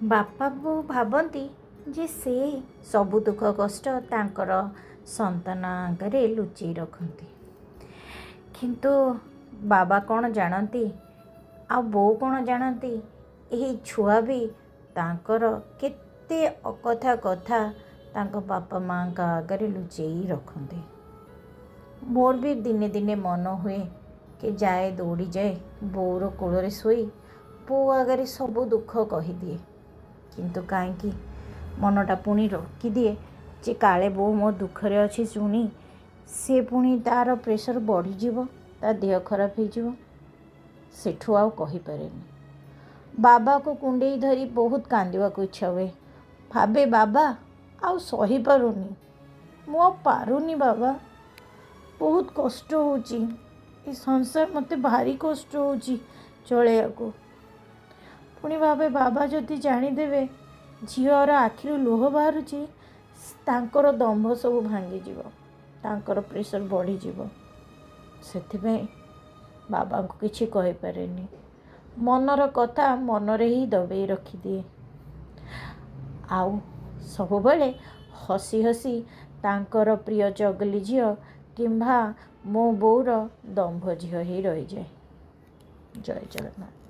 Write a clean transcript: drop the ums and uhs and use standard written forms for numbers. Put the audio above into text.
ବାପା ବୋଉ ଭାବନ୍ତି ଯେ ସେ ସବୁ ଦୁଃଖ କଷ୍ଟ ତାଙ୍କର ସନ୍ତାନ ଆଗରେ ଲୁଚେଇ ରଖନ୍ତି, କିନ୍ତୁ ବାବା କ'ଣ ଜାଣନ୍ତି ଆଉ ବୋଉ କ'ଣ ଜାଣନ୍ତି, ଏହି ଛୁଆ ବି ତାଙ୍କର କେତେ ଅକଥା କଥା ତାଙ୍କ ବାପା ମାଆଙ୍କ ଆଗରେ ଲୁଚେଇ ରଖନ୍ତି। ମୋର ବି ଦିନେ ଦିନେ ମନ ହୁଏ କି ଯାଏ, ଦୌଡ଼ିଯାଏ ବୋଉର କୋଳରେ ଶୋଇ ବୋଉ ଆଗରେ ସବୁ ଦୁଃଖ କହିଦିଏ। କିନ୍ତୁ କାହିଁକି ମନଟା ପୁଣି ରୋକିଦିଏ ଯେ କାଳେ ବୋଉ ମୋ ଦୁଃଖରେ ଅଛି ଶୁଣି ସେ ପୁଣି ତା'ର ପ୍ରେସର୍ ବଢ଼ିଯିବ, ତା ଦେହ ଖରାପ ହେଇଯିବ, ସେଠୁ ଆଉ କହିପାରେନି। ବାବାକୁ କୁଣ୍ଡେଇ ଧରି ବହୁତ କାନ୍ଦିବାକୁ ଇଚ୍ଛା ହୁଏ। ଭାବେ, ବାବା ଆଉ ସହିପାରୁନି, ମୁଁ ଆଉ ପାରୁନି ବାବା, ବହୁତ କଷ୍ଟ ହେଉଛି, ଏ ସଂସାର ମୋତେ ଭାରି କଷ୍ଟ ହେଉଛି ଚଳେଇବାକୁ। ପୁଣି ଭାବେ, ବାବା ଯଦି ଜାଣିଦେବେ ଝିଅର ଆଖିରୁ ଲୁହ ବାହାରୁଛି, ତାଙ୍କର ଦମ୍ଭ ସବୁ ଭାଙ୍ଗିଯିବ, ତାଙ୍କର ପ୍ରେସର୍ ବଢ଼ିଯିବ। ସେଥିପାଇଁ ବାବାଙ୍କୁ କିଛି କହିପାରେନି, ମନର କଥା ମନରେ ହିଁ ଦବେଇ ରଖିଦିଏ ଆଉ ସବୁବେଳେ ହସି ହସି ତାଙ୍କର ପ୍ରିୟ ଚଗଲି ଝିଅ କିମ୍ବା ମୋ ବୋଉର ଦମ୍ଭ ଝିଅ ହେଇ ରହିଯାଏ। ଜୟ ଜଗନ୍ନାଥ।